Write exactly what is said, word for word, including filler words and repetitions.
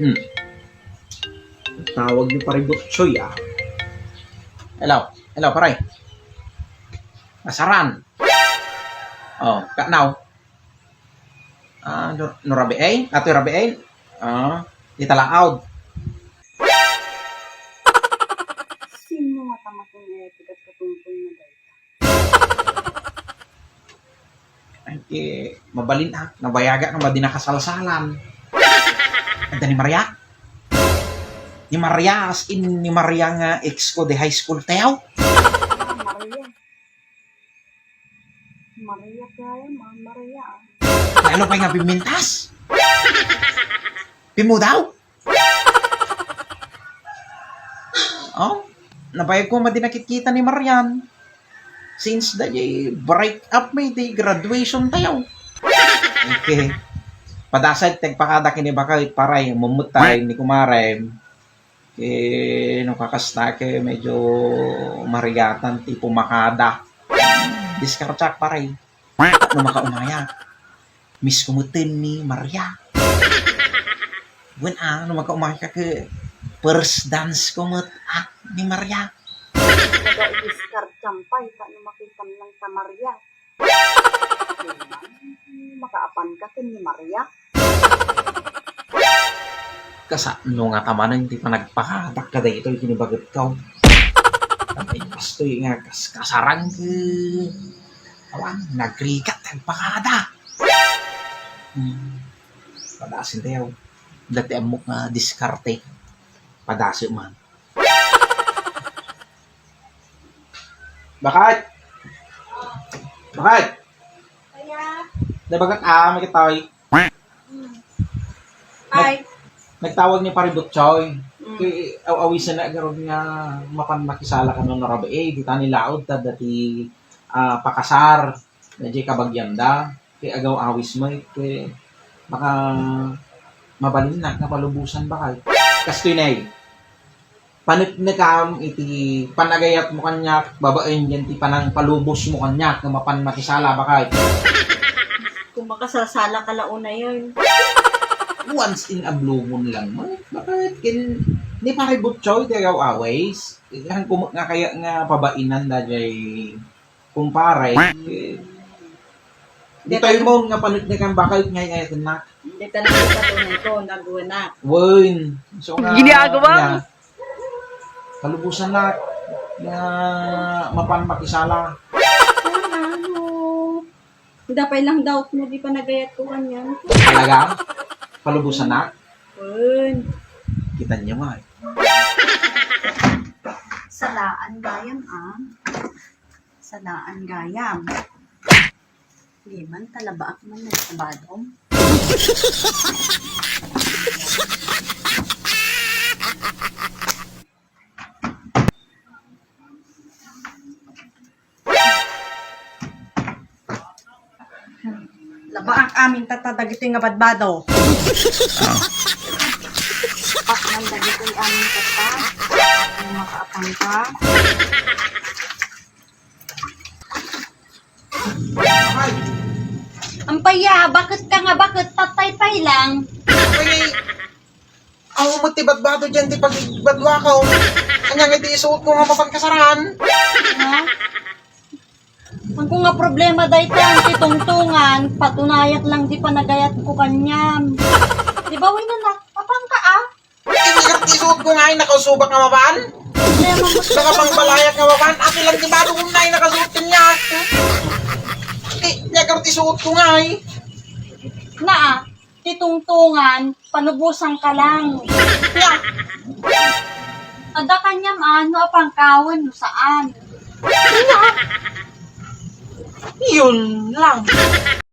Hmm. Tawag ni Pare Butchoy, ah. Hello. Hello, pare. Nasaran. Oh, kanaw. Ah, no, no rabii? Atoy rabii? Ah, italaod. Sino nga tamatong nga iti kat katungtong na dayta? Ay, ti mabalin, ah. Nabayaga nga madi nakasalsalan. Adda ni Maria? Ni Maria, as in, ni Maria nga ex ko di high school, tew? Ah, Maria. Maria kaya, Ma-, Maria. Lalo pay nga pimintas. Pimudaw. Oh, nabayag ko madi nakitkita ni Marian. Since da jay break up mi, di graduation tayo. Okay. Padasay ti agpakada ken ni Bakay, paray, mumutay ni kumarem. Ken no kakasta, ket medyo marigatan ti pumakada. Diskarteak, pare. No makaumaya, miss ko met ni Maria. Wen, ah, no makaumaya ka, ket first dance ko met, ah, ni Maria. Nagaidiskarteam pay, ta no makitam lang ta Maria. Makaapan ka ken ni Maria? Kasano nga ta manen ti panagpakadak kadaytoy iti ni bagetko? Ay, kastoy nga kas-, kasarang ket awan, nagrigat ti agpakada. Hmm. Padasentayo. Dati ammok nga diskarte. Padasem man. Bakit? Bakit? Kaya? Di bakit, ah, may katawi? Mm. Ay. Nag-, nagtawag ni Pare Butchoy. Mm. Kay aw-, awisan na garud nga mapan makisala kano ni rabii, eh, di ta nilaod ta dati, ah, pakasar. Dayjay kabagianda, ket agaw-awis met, ket baka mabalinnak nga palubosan, bakay. Kastoy nay, paneknekam iti panagayatmo kaniak babaen diay ti panangpalubosmo kaniak nga mapan makisala, bakay. Kung makasasala ka la unayen. Once in a blue moon lang met, bakay. Ken ni Pare Butchoy ti agaw-awis. Haan ko met nga kaya nga pabainan dayjay kumpare, eh, ditoy mo nga paneknekan, bakit nga ayatennak? Dita na sa tunay ko, nagwena. Wen, so nga, Ginagawa mo. Nga, kalubosannak nga mapan makisala. Ano? Dapay lang daw mo di panagayat ko kanyan. Talaga? Kalubosannak? Wen. Kita niyo nga, eh. Salaan gayam, ah. Salaan gayam. Di man, talabaak man na sabado. Labaak amin tatta dagitoy nga badbado. Labaak man dagitoy amin tatta. Ay, makaapang ka. Ampaya, bakit ka nga bakit? Patay pay lang. Ay, awan met ti badbado diay ti pagbadbadua ko. Ania nga iti isuot ko nga mapan kasaraan? Ha? Ang ko nga problema dayta, ti tungtungan, patunayak lang di panagayat ko kaniam. Di ba, Winona? Apang ka, ah? Ti, nia nga ti isuot ko nga ay nakausubak nga mapan? Problema mo. Nakapangbalayak nga mapan? Ati lang ti bado ko nga ay nakasuot kaniak. Ti, nia nga ti isuot ko nga ay. Naa, ti tungtungan, palubosan ka lang. Nia. Adda kaniam, ano, apang kawen, no saan? Nia. Yun lang.